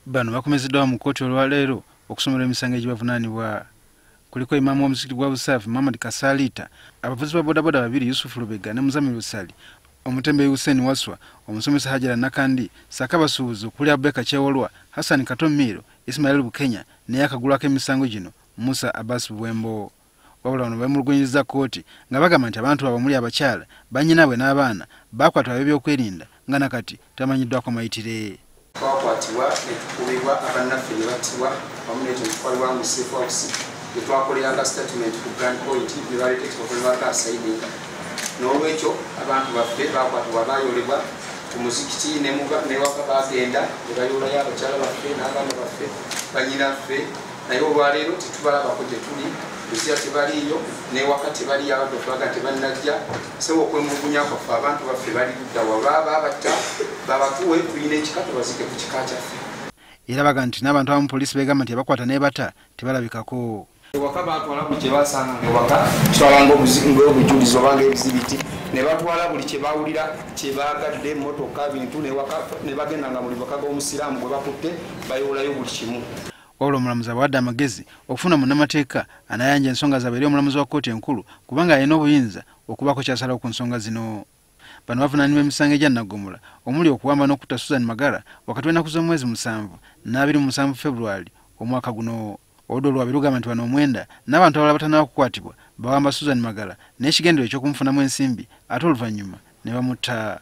Bano bakomezeddwa mu kkooti olwaleero okusomera emisango egibavunaanibwa. Kuliko imaamu w'omuzikiti gwa Busaafi Muhammad Kasaliita, abavuzi ba bodaboda babiri Yusufu Lubega ne Muzamiru Ssali, omutembeeyi Hussein Waswa, omusomesa Hajara Nakandi, ssaako abasuubuzi okuli Abubakar Kyewolwa, Hassan Kato Miiro, Ismail Bukenya naye akagulwako emisango gino Musa Abbas Buwembo. Wabula bano bemulugunyizza kkooti nga bagamba nti abantu baabwe omuli abakyala, bannyinaabwe n'abaana baakwatibwa ab'ebyokwerinda nga nakati tebamanyiddwako mayitire. Twakwatibwa ne tukubibwa, abannaffe ne battibwa, wamu n'ekyo ne tutwalibwa mu safe house gye twakoleranga statement ku Grand Point, ne baleeta ekipapula ne bakasayininga. N'olwekyo abantu baffe baakwatibwa, baayolebwa ku muzikiti ne waka baagenda ne bayoolayo abakyala baffe n'abaana baffe, bannyinaffe, naye olwaleero tetubalabako gye tuli, Luzira tebaliiyo, n'ewaka tebaliiyo, abantu baffe bagamba tebannajja. Ssebo okwemulugunya kwaffe abantu baffe bali ludda wa, baabatta babatuwe, tulina ekika tubazike ku kika kyaffe. Era bagamba nti n'abantu abamu poliisi begamba nti abakwata n'ebata tebalabikako. Ewaka baatwala buli kye basanga ewaka, kitwala ng'obujulizi oba ng'ebizibiti, ne batwala buli kye bawulira kye baagadde, emmotoka, bintu, n'ewaka ne bagenda nga buli maka g'omusiraamu gwe bakutte bayoolayo buli kimu. Wabula omulamuzi abawadde amagezi okufuna munnamateeka anayanja ensonga zaabwe eri omulamuzi wa kkooti enkulu kubanga alina obuyinza okubaako ky'asalawo ku nsonga zino. Bano bavunaanibwa emisango egya naggomola omuli okuwamba n'okutta Susan Magara wakati w'ennaku z'omwezi 7 ne 27 February omwaka guno. Oludda olwabi lugamba nti bano omwenda n'abantu abalala batannaba kukwatibwa bawamba Susan Magara n'ekigendererwa eky'okumufunamu ensimbi ate oluvannyuma ne bamutta.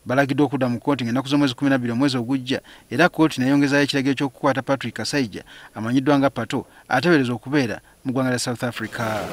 Balagiddwa okudda mu kkooti ng'ennaku z'omwezi 12 omwezi ogujja, era kkooti neeyongezaayo ekiragiro ky'okukwata Patrick Kasaija amanyiddwa nga Pato ateeberezwa okubeera mu ggwanga lya South Africa.